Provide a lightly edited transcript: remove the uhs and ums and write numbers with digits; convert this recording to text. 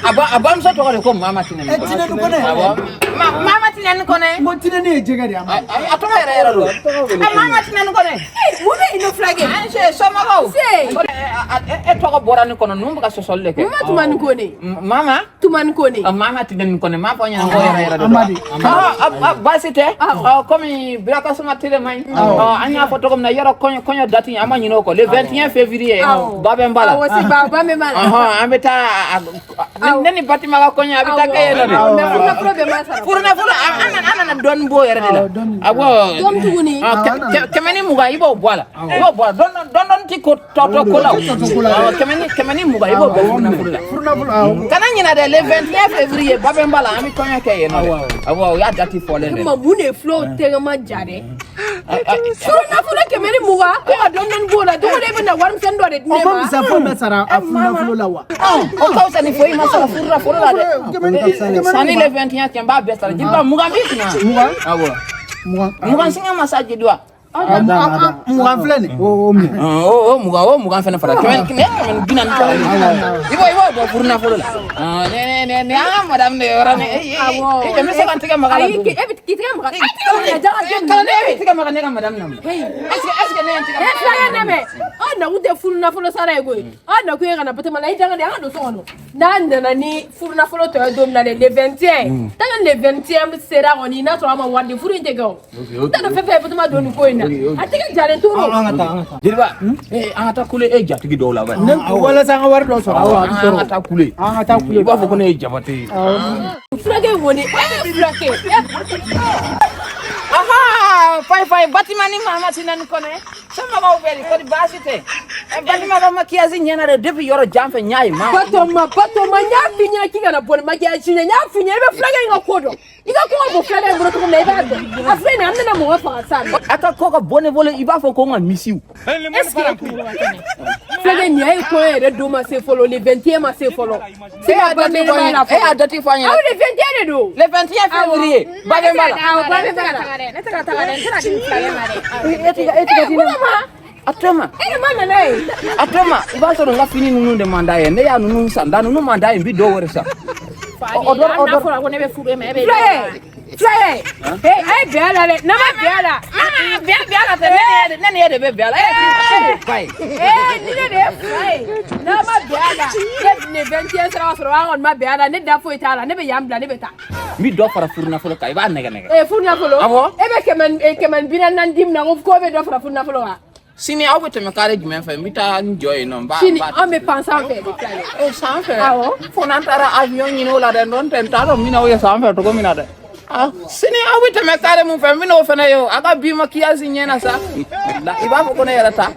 A bamuso tɔgɔ de ko Mama Tinɛni. Ɛ, Tinɛni Kɔnɛ. Awɔ. Mama Tinɛni Kɔnɛ. N ko Tinɛni ye jɛgɛ de ye, a ma. A tɔgɔ yɛrɛ yɛrɛ don. Ɛ, Mama Tinɛni Kɔnɛ. Mun bɛ yen nɔ, fulakɛ? An se somɔgɔw. Se. E tɔgɔ bɔra ne kɔnɔ, ninnu bɛ ka sɔsɔli de kɛ. Mama Tumani Kone. Mama? Tumani Kone. Mama Tinɛni Kɔnɛ, m'a fɔ ɲɛna ko yɛrɛ yɛrɛ de don. Amadi. Baasi tɛ. Komi Birakasuma tele man ɲi. An y'a fɔ cogo min na, yɔrɔ kɔɲɔ date, an ma ɲinɛ o kɔ. Le 21 février, ba bɛ n ba la. Awɔ, si ba ba bɛ b'a la. Ɔhɔn, an bɛ taa ne ni Batima ka kɔɲɔ, a bɛ taa kɛ yen nɔ de. Awɔ, mais furunafolo bɛɛ ma sara. Furunafolo, an nana dɔɔnin b'o yɛrɛ de la. Awɔ, dɔɔnin. Awɔ. Dɔɔnin tuguni. 120, i b'o bɔ a la. I b'o bɔ a la. Dɔɔnin dɔɔnin ti ko tɔ tɔ ko la o. Tɔ tɔ ko la. Awɔ, 120, i b'o bɔ furunafolo la. Furunafolo, awɔ. Kana ɲinɛ dɛ, le 21 février, ba bɛ n ba la, an bɛ kɔɲɔ kɛ yen nɔ dɛ. Awɔ, o y'a date fɔlen dɛ. Ma mun de ye filaw tɛgɛma ja dɛ? Furunafolo 120, ko ka dɔɔnin dɔɔnin b'o la, don o don e bɛ na warimisɛnnin dɔ de di O ne ma ma. fisa foyi ma sara a furunafolo la wa? O ka fisa ni foyi ma sara furunafolo la dɛ. Kɛmɛ ni Sanni le 21 cɛ, n b'a bɛɛ sara. Jeliba, 20 b'i kunna. 20? Awɔ. 20. 20 singa ma sa, jeliba. 20 filɛ nin. O minɛ. O 20, o 20 fɛnɛ fara kɛmɛ kɛmɛ 140 fara. I b'o bɔ furunafolo la. Ne ne ne an ka madame de yɔrɔ ni e bɛ se ka n tɛgɛ maga la Ayi, dun. e bɛ k'i tɛgɛ maga. A tɛgɛ maga jaga den. Kalanden, e bɛ tɛgɛ maga ne ka madame na mun? Est ce que ne ye n tɛgɛ E maga? fulakɛ nɛmɛ, aw nakun tɛ furunafolo sara ye koyi. Aw nakun ye ka na Batoma la, i danga de, an ka don so kɔnɔ. N'a nana ni furunafolo tɔ ye don min na dɛ, le 21. Tant que le 21 sera kɔni, n'a sɔrɔ a ma wari di, furu in tɛ kɛ o. N t'a dɔn fɛn fɛn ye Batoma don nin ko in na. A tɛgɛ jalen toro. An ka taa, an ka taa. Jeliba, an ka taa kule e jatigi dɔw la bani. Ne walasa an ka wari dɔ sɔrɔ. Awɔ, a bɛ An sɔrɔ. ka taa kule. An ka taa kule. I b'a fɔ ko ne ye Jabate ye. Fulakɛ in kɔni, e fulakɛ. Aha, fay fay, Batima ni Mama Tinɛni Kɔnɛ. Somɔgɔw bɛ di? Kɔni baasi tɛ? Batima ka maquillage ɲɛna dɛ, depuis yɔrɔ jan fɛ n y'a ye ma. Batoma, Batoma, n y'a f'i ɲɛna k'i kana bɔ ni maquillage ye. N y'a f'i ɲɛna, i bɛ fulakɛ in ka ko dɔn. I ka ko ka bon fulakɛ in bolo cogo min na, i b'a dɔn. A filɛ nin ye, an bɛna mɔgɔ faga sa nɔ. A ka ko ka bɔ ne bolo, i b'a fɔ ko n ka misiw. Est-ce que fulakɛ nin y'a ye, kɔɲɔ yɛrɛ don ma se fɔlɔ, le 21 ma se fɔlɔ. E y'a date fɔ n ɲɛna, e y'a date fɔ n ɲɛna. Aw, le 21 de don. Le 21 février, ba bɛ n ba la. Awɔ, ba bɛ ba la. Ne tɛ ka taga dɛ, n tɛna di nin fulakɛ ma dɛ. E ti ka di ne ma. A to ma. E de ma nana ye. A to ma, i b'a sɔrɔ n ka fini ninnu de man d'a ye. Ne y'a ninnu san, da ninnu man d'a ye, n bi dɔw wɛrɛ san. O dɔ o N'a dɔ. fɔra ko ne bɛ furu e ma, e bɛ. Fulakɛ, fulakɛ, ee, a ye bɛn a la dɛ, n'a ma bɛn a la. Mama, bɛn bɛn a la tɛ, ne ni e de bɛ bɛn a la. E de ba ye. Ee, ni ne de ye fa ye, n'a ma bɛn a la, ne le 21 sera ka sɔrɔ an kɔni ma bɛn a la, ne da foyi t'a la, ne bɛ yan bila, ne bɛ taa. N bi dɔ fara furunafolo kan, i b'a nɛgɛ nɛgɛ. Ee, furunafolo. Awɔ. E bɛ 144 di min na, ko k'o bɛ dɔ fara furunafolo kan. Sini aw bɛ tɛmɛ carré jumɛn fɛ? N bɛ taa n jɔ yen nɔ, n b'a. Sini an bɛ pan sanfɛ de, fulakɛ. Eh, sanfɛ? Awɔ. Fo n'an taara avion ɲini o la dɛ, n'o tɛ n t'a dɔn n bɛna aw ye sanfɛ cogo min na dɛ. Ah, sini aw bɛ tɛmɛ carré mun fɛ, n bɛna o fana ye o. A ka bi maquillage ɲɛna sa. I b'a fɔ ko ne yɛrɛ ta.